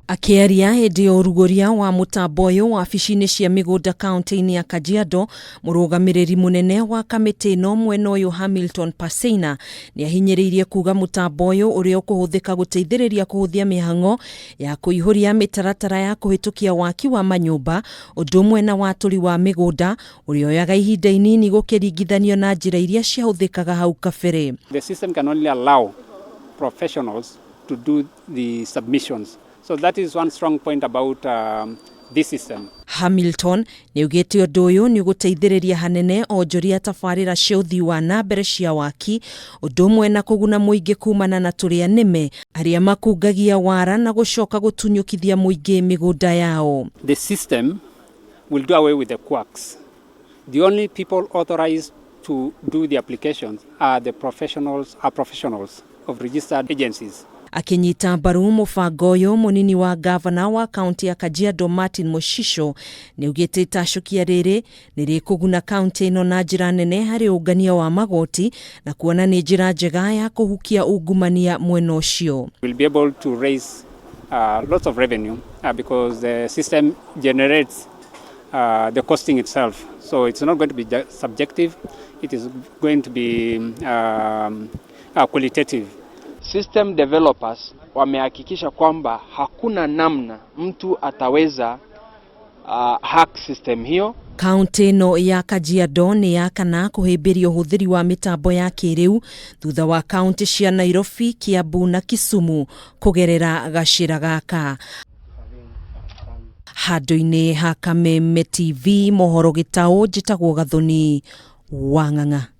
Akĩaria hĩndĩ ya ũrugũria wa mũtambo ũyũ wabici-inĩ cia mĩgũnda kaunti-inĩ ya Kajiado, mũrũgamĩrĩri mũnene wa kamĩtĩ ĩno mwena ũyũ Hamilton Parseina nĩ ahinyĩrĩirie kuga mũtambo ũyũ ũrĩa ũkũhũthĩka gũteithĩrĩria kũhũthia mĩhang'o ya kũihũria mĩtaratara ya kũhĩtũkia waki wa manyũmba ũndũ ũmwe na watũri wa mĩgũnda ũrĩa oyaga ihinda inini gũkĩringithanio na njĩra iria ciahũthĩkaga hau kabere. The system can only allow professionals to do the submissions. So that is one strong point about this system. Hamilton nĩaugĩte ũndũ ũyũ nĩ ũgũteithĩrĩria hanene onjoria tabarĩra cia ũthii wa na mbere cia waki ũndũ ũmwe na kũguna mũingĩ kumana na tũrĩa nĩme arĩa makungagia wara na gũcoka gũtunyũkithia mũingĩ mĩgũnda yao. The system will do away with the quacks. The only people authorized to do the applications are the professionals, are professionals of registered agencies. Akĩnyita mbaru mũbango ũyũ, mũnini wa gavana wa kaunti ya Kajiado Martin Moshisho nĩaugĩte itacũkia rĩrĩ nĩ rĩkũguna kaunti ĩno na njĩra nene harĩ ũngania wa magoti na kuona nĩ njĩra njega ya kũhukia ungumania mwena ũcio. We'll be able to raise lots of revenue because the system generates the costing itself. So it's not going to be subjective, it is going to be qualitative. System developers wamehakikisha kwamba hakuna namna mtu ataweza hack system hiyo. Kaunti ĩno ya Kajiado nĩ ya kana kũhĩmbĩria ũhũthĩri wa mĩtambo ya kĩrĩu thutha wa kaunti cia Nairobi, Kiambu na Kisumu kũgerera gacĩra gaka. Handũ-inĩ ha Kameme TV mohoro gĩtaũ, njĩtagwo Gathoni Wang'ang'a.